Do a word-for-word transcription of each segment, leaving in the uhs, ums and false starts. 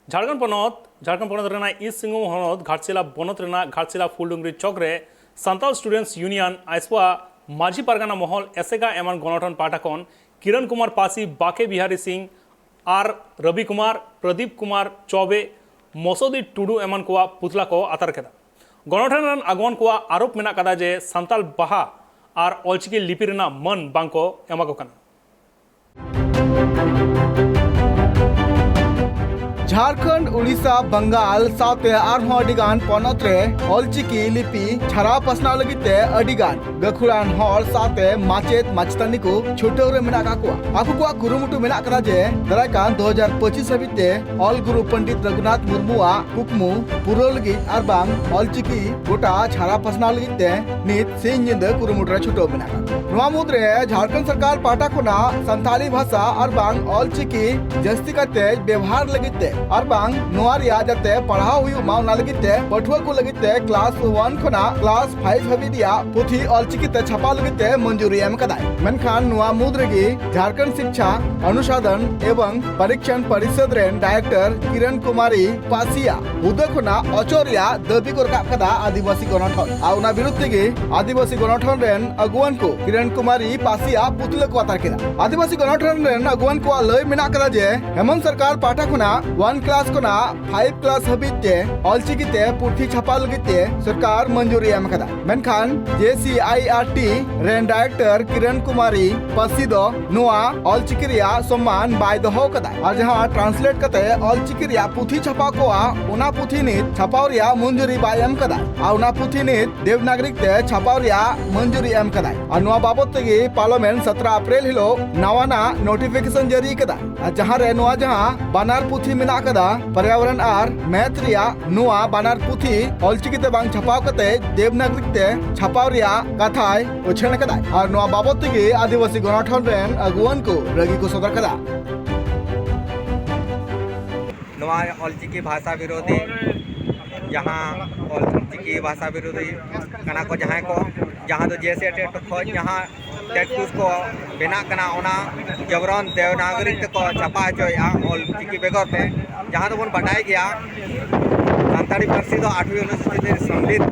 ᱡᱷᱟᱲᱠᱷᱚᱸᱰ ᱯᱚᱱᱚᱛ, ᱡᱷᱟᱲᱠᱷᱚᱸᱰ ᱯᱚᱱᱚᱛ ᱨᱮᱱᱟᱜ ᱤᱥᱴ ᱥᱤᱝᱵᱷᱩᱢ ᱦᱚᱱᱚᱛ ᱜᱷᱟᱴᱥᱤᱞᱟ ᱵᱚᱱᱚᱛ ᱨᱮᱱᱟᱜ ᱜᱷᱟᱴᱥᱤᱞᱟ ᱯᱷᱩᱞᱰᱩᱝᱨᱤ ᱪᱚᱠ ᱨᱮ ᱥᱟᱱᱛᱟᱲ ᱥᱴᱩᱰᱮᱱᱴᱥ ᱭᱩᱱᱤᱭᱚᱱ, ᱟᱭᱥᱯᱟ, ᱢᱟᱹᱡᱷᱤ ᱯᱟᱨᱜᱟᱱᱟ ᱢᱚᱦᱚᱞ, ᱮᱥᱮᱠᱟ ᱮᱢᱟᱱ ᱜᱚᱱᱚᱴᱷᱚᱱ ᱯᱟᱦᱴᱟ ᱠᱷᱚᱱ ᱠᱤᱨᱚᱱ ᱠᱩᱢᱟᱨ ᱯᱟᱥᱤ, ᱵᱟᱠᱮ ᱵᱤᱦᱟᱨᱤ ᱥᱤᱝ ᱟᱨ ᱨᱚᱵᱤ ᱠᱩᱢᱟᱨ, ᱯᱨᱚᱫᱤᱯ ᱠᱩᱢᱟᱨ ᱪᱚᱣᱵᱮ, ᱢᱚᱥᱚᱫᱤ ᱴᱩᱰᱩ ᱮᱢᱟᱱ ᱠᱚᱣᱟᱜ ᱯᱩᱛᱞᱟ ᱠᱚ ᱟᱛᱟᱨ ᱠᱮᱫᱟ᱾ ᱜᱚᱱᱚᱴᱷᱚᱱ ᱨᱮᱱ ᱟᱜᱩᱣᱟᱱ ᱠᱚᱣᱟᱜ ᱟᱨᱳᱯ ᱢᱮᱱᱟᱜ ᱠᱟᱫᱟ ᱡᱮ ᱥᱟᱱᱛᱟᱲ ᱵᱟᱦᱟ ᱟᱨ ᱚᱞᱪᱤᱠᱤ ᱞᱤᱯᱤ ᱨᱮᱱᱟᱜ ᱢᱟᱹᱱ ᱵᱟᱝ ᱠᱚ ᱮᱢᱟ ᱠᱚ ᱠᱟᱱᱟ᱾ ᱡᱷᱟᱲᱠᱷᱚᱸᱰ, ᱩᱲᱤᱥᱥᱟ, ᱵᱟᱝᱜᱟᱞ ᱥᱟᱶᱛᱮ ᱟᱨᱦᱚᱸ ᱟᱹᱰᱤ ᱜᱟᱱ ᱯᱚᱱᱚᱛ ᱨᱮ ᱚᱞᱪᱤᱠᱤ ᱞᱤᱯᱤ ᱪᱷᱟᱨᱟᱣ ᱯᱟᱥᱱᱟᱣ ᱞᱟᱹᱜᱤᱫ ᱛᱮ ᱟᱹᱰᱤ ᱜᱟᱱ ᱜᱟᱹᱠᱷᱩᱲᱟᱱ ᱦᱚᱲ ᱥᱟᱶᱛᱮ ᱢᱟᱪᱮᱫ ᱢᱟᱪᱮᱛᱟᱹᱱᱤ ᱠᱚ ᱪᱷᱩᱴᱟᱹᱣ ᱨᱮ ᱢᱮᱱᱟᱜ ᱟᱠᱟᱫ ᱠᱚᱣᱟ᱾ ᱟᱠᱚ ᱠᱚᱣᱟᱜ ᱠᱩᱨᱩᱢᱩᱴᱩ ᱢᱮᱱᱟᱜ ᱟᱠᱟᱫᱟ ᱡᱮ ᱫᱟᱨᱟᱭ ᱠᱟᱱ ᱫᱩ ᱦᱟᱡᱟᱨ ᱯᱚᱸᱪᱤᱥ ᱦᱟᱹᱵᱤᱡ ᱛᱮ ᱚᱞ ᱜᱩᱨᱩ ᱯᱚᱱᱰᱤᱛ ᱨᱚᱜᱷᱩᱱᱟᱛᱷ ᱢᱩᱨᱢᱩᱣᱟᱜ ᱠᱩᱠᱢᱩ ᱯᱩᱨᱟᱹᱣ ᱞᱟᱹᱜᱤᱫ ᱟᱨ ᱵᱟᱝ ᱚᱞᱪᱤᱠᱤ ᱜᱚᱴᱟ ᱪᱷᱟᱨᱟ ᱯᱟᱥᱱᱟᱣ ᱞᱟᱹᱜᱤᱫ ᱛᱮ ᱱᱤᱛ ᱥᱤᱧ ᱧᱤᱫᱟᱹ ᱠᱩᱨᱩᱢᱩᱴᱩ ᱨᱮ ᱪᱷᱩᱴᱟᱹᱣ ᱢᱮᱱᱟᱜ ᱟᱠᱟᱫ ᱠᱚᱣᱟ᱾ ᱱᱚᱣᱟ ᱢᱩᱫᱽᱨᱮ ᱡᱷᱟᱲᱠᱷᱚᱸᱰ ᱥᱚᱨᱠᱟᱨ ᱯᱟᱦᱴᱟ ᱠᱷᱚᱱᱟᱜ ᱥᱟᱱᱛᱟᱲᱤ ᱵᱷᱟᱥᱟ ᱟᱨ ᱵᱟᱝ ᱚᱞᱪᱤᱠᱤ ᱡᱟᱹᱥᱛᱤ ᱠᱟᱛᱮ ᱵᱮᱣᱦᱟᱨ ᱞᱟᱹᱜᱤᱫ ᱛᱮ ᱟᱨ ᱵᱟᱝ ᱱᱚᱣᱟ ᱨᱮᱭᱟᱜ ᱡᱟᱛᱮ ᱯᱟᱲᱦᱟᱣ ᱦᱩᱭᱩᱜ ᱢᱟ, ᱚᱱᱟ ᱞᱟᱹᱜᱤᱫ ᱛᱮ ᱯᱟᱹᱴᱷᱩᱣᱟᱹ ᱠᱚ ᱞᱟᱹᱜᱤᱫ ᱛᱮ ᱠᱞᱟᱥ ᱚᱣᱟᱱ ᱠᱷᱚᱱᱟᱜ ᱠᱞᱟᱥ ᱯᱷᱟᱭᱤᱵᱷ ᱦᱟᱹᱵᱤᱡ ᱨᱮᱭᱟᱜ ᱯᱩᱛᱷᱤ ᱚᱞᱪᱤᱠᱤ ᱛᱮ ᱪᱷᱟᱯᱟ ᱞᱟᱹᱜᱤᱫ ᱛᱮ ᱢᱚᱧᱡᱩᱨᱤ ᱮᱢ ᱠᱟᱫᱟᱭ᱾ ᱢᱮᱱᱠᱷᱟᱱ ᱱᱚᱣᱟ ᱢᱩᱫᱽ ᱨᱮᱜᱮ ᱡᱷᱟᱲᱠᱷᱚᱸᱰ ᱥᱤᱠᱪᱷᱟ ᱚᱱᱩᱥᱟᱫᱷᱟᱱ ᱮᱵᱚᱝ ᱯᱚᱨᱤᱠᱥᱚᱱ ᱯᱚᱨᱤᱥᱚᱫ ᱨᱮᱱ ᱰᱟᱭᱨᱮᱠᱴᱚᱨ ᱠᱤᱨᱚᱱ ᱠᱩᱢᱟᱨᱤ ᱯᱟᱥᱤᱭᱟ ᱦᱩᱫᱟᱹ ᱠᱷᱚᱱᱟᱜ ᱚᱪᱚᱜ ᱨᱮᱭᱟᱜ ᱫᱟᱹᱵᱤ ᱠᱚ ᱨᱟᱠᱟᱵ ᱠᱟᱫᱟ ᱟᱹᱫᱤᱵᱟᱹᱥᱤ ᱜᱚᱱᱚᱴᱷᱚᱱ᱾ ᱟᱨ ᱚᱱᱟ ᱵᱤᱨᱩᱫᱽ ᱛᱮᱜᱮ ᱟᱹᱫᱤᱵᱟᱹᱥᱤ ᱜᱚᱱᱚᱴᱷᱚᱱ ᱨᱮᱱ ᱟᱹᱜᱩᱣᱟᱹᱱ ᱠᱚ ᱠᱤᱨᱚᱱ ᱠᱩᱢᱟᱨᱤ ᱯᱟᱥᱤᱭᱟ ᱯᱩᱛᱞᱟᱹ ᱠᱚ ᱟᱛᱟᱨ ᱠᱮᱫᱟ᱾ ᱟᱹᱫᱤᱵᱟᱹᱥᱤ ᱜᱚᱱᱚᱴᱷᱚᱱ ᱨᱮᱱ ᱟᱹᱜᱩᱣᱟᱹᱱ ᱠᱚᱣᱟᱜ ᱞᱟᱹᱭ ᱢᱮᱱᱟᱜ ᱠᱟᱫᱟ ᱡᱮ ᱦᱮᱢᱚᱱᱛ ᱥᱚᱨᱠᱟᱨ ᱯᱟᱦᱴᱟ ᱠᱷᱚᱱᱟᱜ ᱚᱣᱟᱱ ᱠᱞᱟᱥ ᱠᱷᱚᱱᱟᱜ ᱯᱷᱟᱭᱤᱵᱷ ᱠᱞᱟᱥ ᱦᱟᱹᱵᱤᱡ ᱛᱮ ᱚᱞᱪᱤᱠᱤ ᱛᱮ ᱯᱩᱛᱷᱤ ᱪᱷᱟᱯᱟ ᱞᱟᱹᱜᱤᱫ ᱛᱮ ᱥᱚᱨᱠᱟᱨ ᱢᱚᱧᱡᱩᱨᱤ ᱮᱢ ᱠᱟᱫᱟ᱾ ᱢᱮᱱᱠᱷᱟᱱ ᱡᱮ ᱥᱤ ᱟᱭ ᱟᱨ ᱴᱤ ᱨᱮᱱ ᱰᱟᱭᱨᱮᱠᱴᱚᱨ ᱠᱤᱨᱚᱱ ᱠᱩᱢᱟᱨᱤ ᱯᱟᱹᱥᱤ ᱫᱚ ᱱᱚᱣᱟ ᱚᱞᱪᱤᱠᱤ ᱨᱮᱭᱟᱜ ᱥᱚᱢᱢᱟᱱ ᱵᱟᱭ ᱫᱚᱦᱚ ᱠᱟᱫᱟ᱾ ᱟᱨ ᱡᱟᱦᱟᱸ ᱴᱨᱟᱱᱥᱞᱮᱴ ᱠᱟᱛᱮ ᱚᱞᱪᱤᱠᱤ ᱨᱮᱭᱟᱜ ᱯᱩᱛᱷᱤ ᱪᱷᱟᱯᱟᱣ ᱠᱚᱜᱼᱟ, ᱚᱱᱟ ᱯᱩᱛᱷᱤ ᱱᱤᱛ ᱪᱷᱟᱯᱟᱣ ᱨᱮᱭᱟᱜ ᱢᱚᱧᱡᱩᱨᱤ ᱵᱟᱭ ᱮᱢ ᱠᱟᱫᱟ᱾ ᱟᱨ ᱚᱱᱟ ᱯᱩᱛᱷᱤ ᱱᱤᱛ ᱫᱮᱵᱽᱱᱟᱜᱽᱨᱤ ᱛᱮ ᱪᱷᱟᱯᱟᱣ ᱨᱮᱭᱟᱜ ᱢᱚᱧᱡᱩᱨᱤ ᱮᱢ ᱠᱟᱫᱟᱭ᱾ ᱟᱨ ᱱᱚᱣᱟ ᱵᱟᱵᱚᱛ ᱛᱮᱜᱮ ᱯᱟᱨᱞᱟᱢᱮᱱᱴ ᱥᱚᱛᱨᱚ ᱮᱯᱨᱤᱞ ᱦᱤᱞᱳᱜ ᱱᱟᱣᱟᱱᱟᱜ ᱱᱳᱴᱤᱯᱷᱤᱠᱮᱥᱚᱱ ᱡᱟᱹᱨᱤ ᱠᱟᱫᱟ᱾ ᱟᱨ ᱡᱟᱦᱟᱸ ᱨᱮ ᱱᱚᱣᱟ ᱡᱟᱦᱟᱸ ᱵᱟᱱᱟᱨ ᱯᱩᱛᱷᱤ ᱢᱮᱱᱟᱜ ᱠᱟᱫᱟ, ᱯᱚᱨᱭᱟᱵᱚᱨᱚᱱ ᱟᱨ ᱢᱮᱛᱷ ᱨᱮᱭᱟᱜ, ᱱᱚᱣᱟ ᱵᱟᱱᱟᱨ ᱯᱩᱛᱷᱤ ᱚᱞᱪᱤᱠᱤ ᱛᱮ ᱵᱟᱝ ᱪᱷᱟᱯᱟᱣ ᱠᱟᱛᱮ ᱫᱮᱵᱽᱱᱟᱜᱽᱨᱤ ᱛᱮ ᱪᱷᱟᱯᱟᱣ ᱨᱮᱭᱟᱜ ᱠᱟᱛᱷᱟᱭ ᱩᱪᱷᱟᱹᱱ ᱟᱠᱟᱫᱟᱭ᱾ ᱟᱨ ᱱᱚᱣᱟ ᱵᱟᱵᱚᱛ ᱛᱮᱜᱮ ᱟᱹᱫᱤᱵᱟᱹᱥᱤ ᱜᱚᱱᱚᱴᱷᱚᱱ ᱨᱮᱱ ᱟᱹᱜᱩᱣᱟᱹᱱ ᱠᱚ ᱨᱟᱹᱜᱤ ᱠᱚ ᱥᱚᱫᱚᱨ ᱠᱟᱫᱟ᱾ ᱱᱚᱣᱟ ᱚᱞᱪᱤᱠᱤ ᱵᱷᱟᱥᱟ ᱵᱤᱨᱳᱫᱷᱤ, ᱡᱟᱦᱟᱸ ᱚᱞᱪᱤᱠᱤ ᱵᱷᱟᱥᱟ ᱵᱤᱨᱳᱫᱷᱤ ᱠᱟᱱᱟ ᱠᱚ ᱡᱟᱦᱟᱸᱭ ᱠᱚ, ᱡᱟᱦᱟᱸ ᱫᱚ ᱡᱮ ᱥᱤ ᱟᱭ ᱴᱤ ᱠᱷᱚᱱ ᱡᱟᱦᱟᱸ ᱴᱮᱠᱥᱴ ᱵᱩᱠ ᱠᱚ ᱵᱮᱱᱟᱜ ᱠᱟᱱᱟ, ᱚᱱᱟ ᱡᱚᱵᱨᱚᱱ ᱫᱮᱵᱽᱱᱟᱜᱽᱨᱤ ᱛᱮᱠᱚ ᱪᱷᱟᱯᱟ ᱦᱚᱪᱚᱭᱮᱫᱼᱟ ᱚᱞ ᱪᱤᱠᱤ ᱵᱮᱜᱚᱨ ᱛᱮ᱾ ᱡᱟᱦᱟᱸ ᱫᱚᱵᱚᱱ ᱵᱟᱰᱟᱭ ᱜᱮᱭᱟ, ᱥᱟᱱᱛᱟᱲᱤ ᱯᱟᱹᱨᱥᱤ ᱫᱚ ᱟᱴᱷᱣᱤ ᱚᱱᱩᱥᱩᱪᱤ ᱨᱮ ᱥᱚᱢᱢᱤᱞᱤᱛ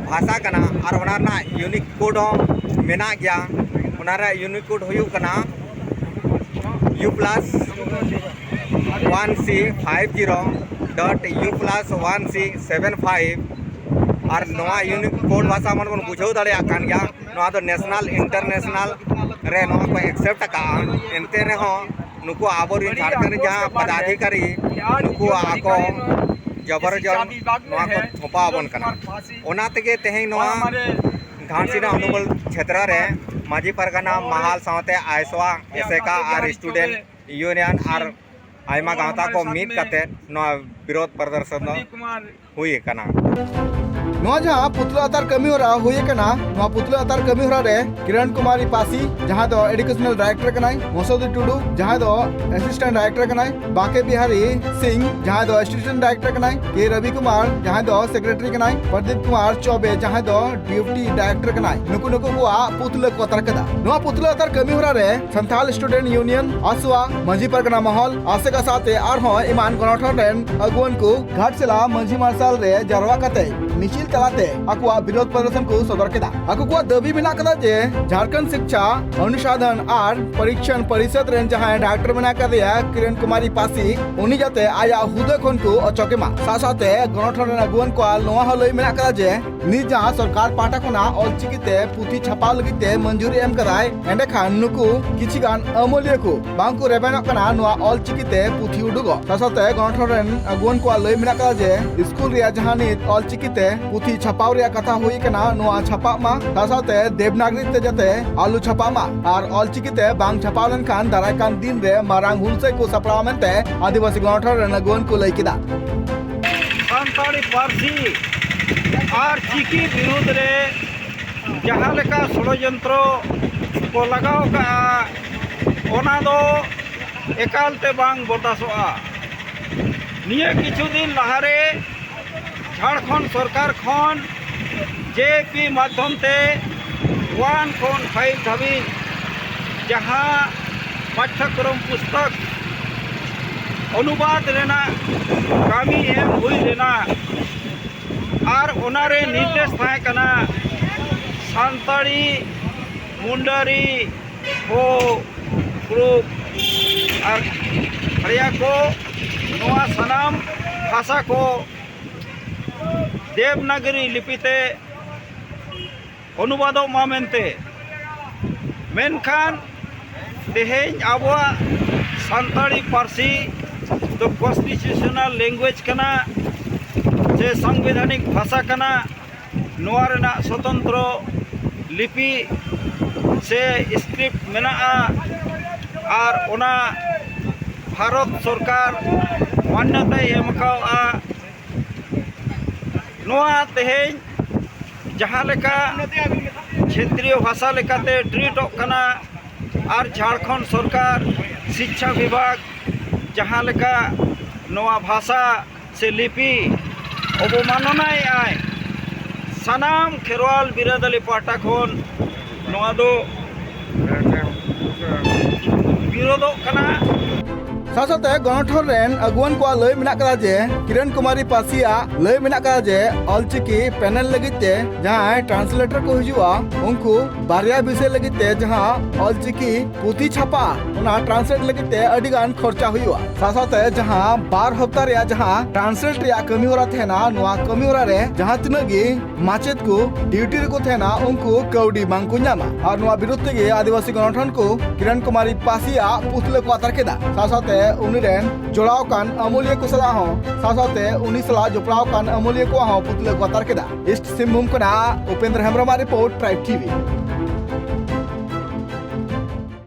ᱵᱷᱟᱥᱟ ᱠᱟᱱᱟ ᱟᱨ ᱚᱱᱟ ᱨᱮᱱᱟᱜ ᱤᱭᱩᱱᱤᱠ ᱠᱳᱰ ᱦᱚᱸ ᱢᱮᱱᱟᱜ ᱜᱮᱭᱟ᱾ ᱚᱱᱟ ᱨᱮᱭᱟᱜ ᱤᱭᱩᱱᱤᱠ ᱠᱳᱰ ᱦᱩᱭᱩᱜ ᱠᱟᱱᱟ U plus one C five zero dot U plus one C seven five᱾ ᱟᱨ ᱱᱚᱣᱟ ᱤᱭᱩᱱᱤᱠ ᱠᱳᱰ ᱵᱷᱟᱥᱟ ᱢᱟᱱᱮ ᱵᱚᱱ ᱵᱩᱡᱷᱟᱹᱣ ᱫᱟᱲᱮᱭᱟᱜ ᱠᱟᱱ ᱜᱮᱭᱟ, ᱱᱚᱣᱟ ᱫᱚ ᱱᱮᱥᱱᱟᱞ ᱤᱱᱴᱟᱨᱱᱮᱥᱱᱟᱞ ᱨᱮ ᱱᱚᱣᱟ ᱠᱚ ᱮᱠᱥᱮᱯᱴ ᱟᱠᱟᱫᱼᱟ᱾ ᱮᱱᱛᱮ ᱨᱮᱦᱚᱸ ᱱᱩᱠᱩ ᱟᱵᱚᱨᱮᱱ ᱡᱷᱟᱲᱠᱷᱚᱸᱰ ᱨᱮ ᱡᱟᱦᱟᱸ ᱯᱚᱫᱟᱫᱷᱤᱠᱟᱨᱤ, ᱱᱩᱠᱩ ᱟᱠᱚ ᱡᱚᱵᱚᱨ ᱡᱚᱝ ᱱᱚᱣᱟ ᱠᱚ ᱛᱷᱚᱯᱟ ᱟᱵᱚᱱ ᱠᱟᱱᱟ᱾ ᱚᱱᱟ ᱛᱮᱜᱮ ᱛᱮᱦᱮᱧ ᱱᱚᱣᱟ ᱜᱷᱟᱴᱥᱤᱞᱟ ᱚᱱᱩᱜᱳᱞ ᱪᱷᱮᱛᱨᱚ ᱨᱮ ᱢᱟᱹᱡᱷᱤ ᱯᱟᱨᱜᱟᱱᱟ ᱢᱟᱦᱟᱞ ᱥᱟᱶᱛᱮ ᱟᱭᱥᱚᱣᱟ, ᱮᱥᱮᱠᱟ ᱟᱨ ᱥᱴᱩᱰᱮᱱᱴ ᱤᱭᱩᱱᱤᱭᱚᱱ ᱟᱨ ᱟᱭᱢᱟ ᱜᱟᱶᱛᱟ ᱠᱚ ᱢᱤᱫ ᱠᱟᱛᱮ ᱱᱚᱣᱟ ᱵᱤᱨᱳᱫᱷ ᱯᱨᱚᱫᱚᱨᱥᱚᱱ ᱫᱚ ᱦᱩᱭ ᱟᱠᱟᱱᱟ᱾ ᱱᱚᱣᱟ ᱡᱟᱦᱟᱸ ᱯᱩᱛᱞᱟᱹ ᱟᱛᱟᱨ ᱠᱟᱹᱢᱤ ᱦᱚᱨᱟ ᱦᱩᱭ ᱟᱠᱟᱱᱟ, ᱱᱚᱣᱟ ᱯᱩᱛᱞᱟᱹ ᱟᱛᱟᱨ ᱠᱟᱹᱢᱤ ᱦᱚᱨᱟ ᱨᱮ ᱠᱤᱨᱚᱱ ᱠᱩᱢᱟᱨᱤ ᱯᱟᱥᱤ, ᱡᱟᱦᱟᱸᱭ ᱫᱚ ᱮᱰᱩᱠᱮᱥᱚᱱᱟᱞ ᱰᱟᱭᱨᱮᱠᱴᱚᱨ ᱠᱟᱱᱟᱭ, ᱢᱚᱥᱚᱫᱤ ᱴᱩᱰᱩ, ᱡᱟᱦᱟᱸᱭ ᱫᱚ ᱮᱥᱤᱥᱴᱮᱱᱴ ᱰᱟᱭᱨᱮᱠᱴᱚᱨ ᱠᱟᱱᱟᱭ, ᱵᱟᱸᱠᱮ ᱵᱤᱦᱟᱨᱤ ᱥᱤᱝ, ᱡᱟᱦᱟᱸᱭ ᱫᱚ ᱮᱥᱤᱥᱴᱮᱱᱴ ᱰᱟᱭᱨᱮᱠᱴᱚᱨ ᱠᱟᱱᱟᱭ, ᱠᱮ ᱨᱚᱵᱤ ᱠᱩᱢᱟᱨ, ᱡᱟᱦᱟᱸᱭ ᱫᱚ ᱥᱮᱠᱨᱮᱴᱟᱨᱤ ᱠᱟᱱᱟᱭ, ᱯᱨᱚᱫᱤᱯ ᱠᱩᱢᱟᱨ ᱪᱚᱵᱮ, ᱡᱟᱦᱟᱸᱭ ᱫᱚ ᱰᱮᱯᱩᱴᱤ ᱰᱟᱭᱨᱮᱠᱴᱚᱨ ᱠᱟᱱᱟᱭ, ᱱᱩᱠᱩ ᱱᱩᱠᱩ ᱠᱚᱣᱟᱜ ᱯᱩᱛᱞᱟᱹ ᱠᱚ ᱟᱛᱟᱨ ᱠᱮᱫᱟ᱾ ᱱᱚᱣᱟ ᱯᱩᱛᱞᱟᱹ ᱟᱛᱟᱨ ᱠᱟᱹᱢᱤ ᱦᱚᱨᱟ ᱨᱮ ᱥᱟᱱᱛᱟᱞ ᱥᱴᱩᱰᱮᱱᱴ ᱤᱭᱩᱱᱤᱭᱚᱱ, ᱟᱥᱣᱟ, ᱢᱟᱹᱡᱷᱤ ᱯᱟᱨᱜᱟᱱᱟ ᱢᱚᱦᱚᱞ, ᱟᱥᱮᱠᱟ ᱥᱟᱶᱛᱮ ᱟᱨᱦᱚᱸ ᱮᱢᱟᱱ ᱜᱚᱱᱚᱴᱷᱚᱱ ᱨᱮᱱ ᱟᱹᱜᱩᱣᱟᱹᱱ ᱠᱚ ᱜᱷᱟᱴᱥᱤᱞᱟ ᱢᱟᱹᱡᱷᱤ ᱢᱟᱨᱥᱟᱞ ᱨᱮ ᱡᱟᱨᱣᱟ ᱠᱟᱛᱮ ᱢᱤᱪᱷᱤᱞ ᱛᱟᱞᱟᱛᱮ ᱟᱠᱚᱣᱟᱜ ᱵᱤᱨᱳᱫᱷ ᱯᱨᱚᱫᱚᱨᱥᱚᱱ ᱠᱚ ᱥᱚᱫᱚᱨ ᱠᱮᱫᱟ᱾ ᱟᱠᱚ ᱠᱚᱣᱟᱜ ᱫᱟᱹᱵᱤ ᱢᱮᱱᱟᱜ ᱠᱟᱫᱟ ᱡᱮ ᱡᱷᱟᱲᱠᱷᱚᱸᱰ ᱥᱤᱠᱪᱷᱟ ᱚᱱᱩᱥᱟᱫᱷᱟᱱ ᱟᱨ ᱯᱚᱨᱤᱠᱥᱚᱱ ᱯᱚᱨᱤᱥᱚᱫ ᱨᱮᱱ ᱡᱟᱦᱟᱸᱭ ᱰᱟᱭᱨᱮᱠᱴᱚᱨ ᱢᱮᱱᱟᱜ ᱟᱠᱟᱫᱮᱭᱟ ᱠᱤᱨᱚᱱ ᱠᱩᱢᱟᱨᱤ ᱯᱟᱥᱤ, ᱩᱱᱤ ᱡᱟᱛᱮ ᱟᱭᱟᱜ ᱦᱩᱫᱟᱹ ᱠᱷᱚᱱ ᱠᱚ ᱚᱪᱚᱜ ᱮᱢᱟ᱾ ᱥᱟᱶ ᱥᱟᱶᱛᱮ ᱜᱚᱱᱚᱴᱷᱚᱱ ᱨᱮᱱ ᱟᱹᱜᱩᱣᱟᱹᱱ ᱠᱚᱣᱟᱜ ᱱᱚᱣᱟ ᱦᱚᱸ ᱞᱟᱹᱭ ᱢᱮᱱᱟᱜ ᱟᱠᱟᱫᱟ ᱡᱮ ᱱᱤᱛ ᱡᱟᱦᱟᱸ ᱥᱚᱨᱠᱟᱨ ᱯᱟᱦᱴᱟ ᱠᱷᱚᱱᱟᱜ ᱚᱞᱪᱤᱠᱤ ᱛᱮ ᱯᱩᱛᱷᱤ ᱪᱷᱟᱯᱟᱣ ᱞᱟᱹᱜᱤᱫ ᱛᱮ ᱢᱚᱧᱡᱩᱨᱤ ᱮᱢ ᱠᱟᱫᱟᱭ, ᱮᱸᱰᱮᱠᱷᱟᱱ ᱱᱩᱠᱩ ᱠᱤᱪᱷᱤ ᱜᱟᱱ ᱟᱹᱢᱟᱹᱞᱤᱭᱟᱹ ᱠᱚ ᱵᱟᱝ ᱠᱚ ᱨᱮᱵᱮᱱᱚᱜ ᱠᱟᱱᱟ ᱱᱚᱣᱟ ᱚᱞᱪᱤᱠᱤ ᱛᱮ ᱯᱩᱛᱷᱤ ᱩᱰᱩᱠᱚᱜ᱾ ᱥᱟᱶ ᱥᱟᱶᱛᱮ ᱜᱚᱱᱚᱴᱷᱚᱱ ᱨᱮᱱ ᱟᱹᱜᱩᱣᱟᱹᱱ ᱠᱚᱣᱟᱜ ᱞᱟᱹᱭ ᱢᱮᱱᱟᱜ ᱟᱠᱟᱫᱟ ᱡᱮ ᱥᱠᱩᱞ ᱨᱮᱭᱟᱜ ᱡᱟᱦᱟᱸ ᱱᱤᱛ ᱚᱞᱪᱤᱠᱤ ᱛᱮ ᱯᱩᱛᱷᱤ ᱪᱷᱟᱯᱟᱣ ᱨᱮᱭᱟᱜ ᱠᱟᱛᱷᱟ ᱦᱩᱭ ᱠᱟᱱᱟ, ᱱᱚᱣᱟ ᱪᱷᱟᱯᱟᱜ ᱢᱟ, ᱥᱟᱶ ᱥᱟᱶᱛᱮ ᱫᱮᱵᱽᱱᱟᱜᱽᱨᱤ ᱛᱮ ᱡᱟᱛᱮ ᱟᱞᱚ ᱪᱷᱟᱯᱟᱜ ᱢᱟ᱾ ᱟᱨ ᱚᱞᱪᱤᱠᱤ ᱛᱮ ᱵᱟᱝ ᱪᱷᱟᱯᱟᱣ ᱞᱮᱱᱠᱷᱟᱱ ᱫᱟᱨᱟᱭ ᱠᱟᱱ ᱫᱤᱱ ᱨᱮ ᱢᱟᱨᱟᱝ ᱦᱩᱞᱥᱟᱹᱭ ᱠᱚ ᱥᱟᱯᱲᱟᱣ ᱢᱮᱱᱛᱮ ᱟᱹᱫᱤᱵᱟᱹᱥᱤ ᱜᱚᱱᱚᱴᱷᱚᱱ ᱨᱮᱱ ᱟᱹᱜᱩᱣᱟᱹᱱ ᱠᱚ ᱞᱟᱹᱭ ᱠᱮᱫᱟ᱾ ᱥᱟᱱᱛᱟᱲᱤ ᱯᱟᱹᱨᱥᱤ ᱟᱨ ᱪᱤᱠᱤ ᱵᱤᱨᱩᱫᱽ ᱨᱮ ᱡᱟᱦᱟᱸ ᱞᱮᱠᱟ ᱥᱚᱲᱚᱡᱚᱱᱛᱨᱚ ᱠᱚ ᱞᱟᱜᱟᱣ ᱠᱟᱜᱼᱟ, ᱚᱱᱟ ᱫᱚ ᱮᱠᱟᱞ ᱛᱮ ᱵᱟᱝ ᱵᱚᱨᱫᱟᱥᱚᱜᱼᱟ᱾ ᱱᱤᱭᱟᱹ ᱠᱤᱪᱷᱩ ᱫᱤᱱ ᱞᱟᱦᱟᱨᱮ ᱡᱷᱟᱲᱠᱷᱚᱸᱰ ᱥᱚᱨᱠᱟᱨ ᱠᱷᱚᱱ ᱡᱮ ᱯᱤ ᱢᱟᱫᱽᱫᱷᱚᱢ ᱛᱮ ᱚᱣᱟᱱ ᱠᱷᱚᱱ ᱯᱷᱟᱭᱤᱵᱷ ᱫᱷᱟᱹᱵᱤᱡ ᱡᱟᱦᱟᱸ ᱯᱟᱴᱷᱭᱚᱠᱨᱚᱢ ᱯᱩᱥᱛᱚᱠ ᱚᱱᱩᱵᱟᱫ ᱨᱮᱱᱟᱜ ᱠᱟᱹᱢᱤ ᱮᱢ ᱦᱩᱭ ᱞᱮᱱᱟ᱾ ᱟᱨ ᱚᱱᱟᱨᱮ ᱱᱤᱨᱫᱮᱥ ᱛᱟᱦᱮᱸ ᱠᱟᱱᱟ ᱥᱟᱱᱛᱟᱲᱤ, ᱢᱩᱱᱰᱟᱨᱤ, ᱦᱳ, ᱠᱩᱲᱩᱠ ᱟᱨ ᱠᱷᱟᱲᱭᱟ ᱠᱚ, ᱱᱚᱣᱟ ᱥᱟᱱᱟᱢ ᱵᱷᱟᱥᱟ ᱠᱚ ᱫᱮᱵᱽᱱᱟᱜᱚᱨᱤ ᱞᱤᱯᱤ ᱛᱮ ᱚᱱᱩᱵᱟᱫᱚᱜ ᱢᱟ ᱢᱮᱱᱛᱮ᱾ ᱢᱮᱱᱠᱷᱟᱱ ᱛᱮᱦᱮᱧ ᱟᱵᱚᱣᱟᱜ ᱥᱟᱱᱛᱟᱲᱤ ᱯᱟᱹᱨᱥᱤ ᱫᱚ constitutional language ᱠᱟᱱᱟ ᱥᱮ ᱥᱟᱝᱵᱤᱫᱷᱟᱱᱤᱠ ᱵᱷᱟᱥᱟ ᱠᱟᱱᱟ᱾ ᱱᱚᱣᱟ ᱨᱮᱱᱟᱜ ᱥᱚᱛᱚᱱᱛᱨᱚ ᱞᱤᱯᱤ ᱥᱮ script ᱢᱮᱱᱟᱜᱼᱟ ᱟᱨ ᱚᱱᱟ ᱵᱷᱟᱨᱚᱛ ᱥᱚᱨᱠᱟᱨ ᱢᱟᱱᱱᱚᱛᱟᱭ ᱮᱢ ᱠᱟᱣᱜᱼᱟ᱾ ᱱᱚᱣᱟ ᱛᱮᱦᱮᱧ ᱡᱟᱦᱟᱸ ᱞᱮᱠᱟ ᱠᱷᱮᱛᱨᱤᱭᱚ ᱵᱷᱟᱥᱟ ᱞᱮᱠᱟᱛᱮ ᱴᱨᱤᱴᱚᱜ ᱠᱟᱱᱟ ᱟᱨ ᱡᱷᱟᱲᱠᱷᱚᱸᱰ ᱥᱚᱨᱠᱟᱨ ᱥᱤᱪᱪᱷᱟ ᱵᱤᱵᱷᱟᱜᱽ ᱡᱟᱦᱟᱸ ᱞᱮᱠᱟ ᱱᱚᱣᱟ ᱵᱷᱟᱥᱟ ᱥᱮ ᱞᱤᱯᱤ ᱚᱵᱚᱢᱟᱱᱚᱱᱟᱭᱮᱫ ᱟᱭ, ᱥᱟᱱᱟᱢ ᱠᱷᱮᱨᱣᱟᱞ ᱵᱤᱨᱟᱹᱫᱟᱹᱞᱤ ᱯᱟᱦᱴᱟ ᱠᱷᱚᱱ ᱱᱚᱣᱟ ᱫᱚ ᱵᱤᱨᱳᱫᱚᱜ ᱠᱟᱱᱟ᱾ ᱥᱟᱶ ᱥᱟᱶᱛᱮ ᱜᱚᱱᱚᱴᱷᱚᱱ ᱨᱮᱱ ᱟᱹᱜᱩᱣᱟᱹᱱ ᱠᱚᱣᱟᱜ ᱞᱟᱹᱭ ᱢᱮᱱᱟᱜ ᱠᱟᱫᱟ ᱡᱮ ᱠᱤᱨᱚᱱ ᱠᱩᱢᱟᱨᱤ ᱯᱟᱹᱥᱤᱭᱟᱜ ᱞᱟᱹᱭ ᱢᱮᱱᱟᱜ ᱠᱟᱫᱟ ᱡᱮ ᱚᱞᱪᱤᱠᱤ ᱯᱮᱱᱮᱞ ᱞᱟᱹᱜᱤᱫ ᱛᱮ ᱡᱟᱦᱟᱸᱭ ᱴᱨᱟᱱᱥᱞᱮᱴᱚᱨ ᱠᱚ ᱦᱤᱡᱩᱜᱼᱟ, ᱩᱱᱠᱩ ᱵᱟᱨᱭᱟ ᱵᱤᱥᱚᱭ ᱞᱟᱹᱜᱤᱫ ᱛᱮ ᱡᱟᱦᱟᱸ ᱚᱞᱪᱤᱠᱤ ᱯᱩᱛᱷᱤ ᱪᱷᱟᱯᱟ, ᱚᱱᱟ ᱴᱨᱟᱱᱥᱞᱮᱴ ᱞᱟᱹᱜᱤᱫ ᱛᱮ ᱟᱹᱰᱤ ᱜᱟᱱ ᱠᱷᱚᱨᱪᱟ ᱦᱩᱭᱩᱜᱼᱟ᱾ ᱥᱟᱶ ᱥᱟᱶᱛᱮ ᱡᱟᱦᱟᱸ ᱵᱟᱨ ᱦᱟᱯᱛᱟ ᱨᱮᱭᱟᱜ ᱡᱟᱦᱟᱸ ᱴᱨᱟᱱᱥᱞᱮᱴ ᱨᱮᱭᱟᱜ ᱠᱟᱹᱢᱤ ᱦᱚᱨᱟ ᱛᱟᱦᱮᱱᱟ, ᱱᱚᱣᱟ ᱠᱟᱹᱢᱤ ᱦᱚᱨᱟ ᱨᱮ ᱡᱟᱦᱟᱸ ᱛᱤᱱᱟᱹᱜ ᱜᱮ ᱢᱟᱪᱮᱫ ᱠᱚ ᱰᱤᱭᱩᱴᱤ ᱨᱮᱠᱚ ᱛᱟᱦᱮᱱᱟ, ᱩᱱᱠᱩ ᱠᱟᱹᱣᱰᱤ ᱵᱟᱝ ᱠᱚ ᱧᱟᱢᱟ᱾ ᱟᱨ ᱱᱚᱣᱟ ᱵᱤᱨᱩᱫᱷ ᱛᱮᱜᱮ ᱟᱹᱫᱤᱵᱟᱹᱥᱤ ᱜᱚᱱᱚᱴᱷᱚᱱ ᱠᱚ ᱠᱤᱨᱚᱱ ᱠᱩᱢᱟᱨᱤ ᱯᱟᱹᱥᱤᱭᱟᱜ ᱯᱩᱛᱞᱟᱹ ᱠᱚ ᱟᱛᱟᱨ ᱠᱮᱫᱟ᱾ ᱥᱟᱶ ᱥᱟᱶᱛᱮ ᱩᱱᱤ ᱨᱮᱱ ᱡᱚᱲᱟᱣ ᱠᱟᱱ ᱟᱹᱢᱟᱹᱞᱤᱭᱟᱹ ᱠᱚ ᱥᱟᱞᱟᱜ ᱦᱚᱸ, ᱥᱟᱶ ᱥᱟᱶᱛᱮ ᱩᱱᱤ ᱥᱟᱞᱟᱜ ᱡᱚᱯᱲᱟᱣ ᱠᱟᱱ ᱟᱹᱢᱟᱹᱞᱤᱭᱟᱹ ᱠᱚᱣᱟᱜ ᱦᱚᱸ ᱯᱩᱛᱞᱟᱹ ᱠᱚ ᱟᱛᱟᱨ ᱠᱮᱫᱟ᱾ ᱤᱥᱴ ᱥᱤᱝᱵᱷᱩᱢ ᱠᱷᱚᱱᱟᱜ ᱩᱯᱮᱱᱫᱨᱚ ᱦᱮᱢᱵᱨᱚᱢᱟᱜ ᱨᱤᱯᱳᱨᱴ, ᱴᱨᱟᱭᱤᱵᱽ ᱴᱤᱵᱷᱤ᱾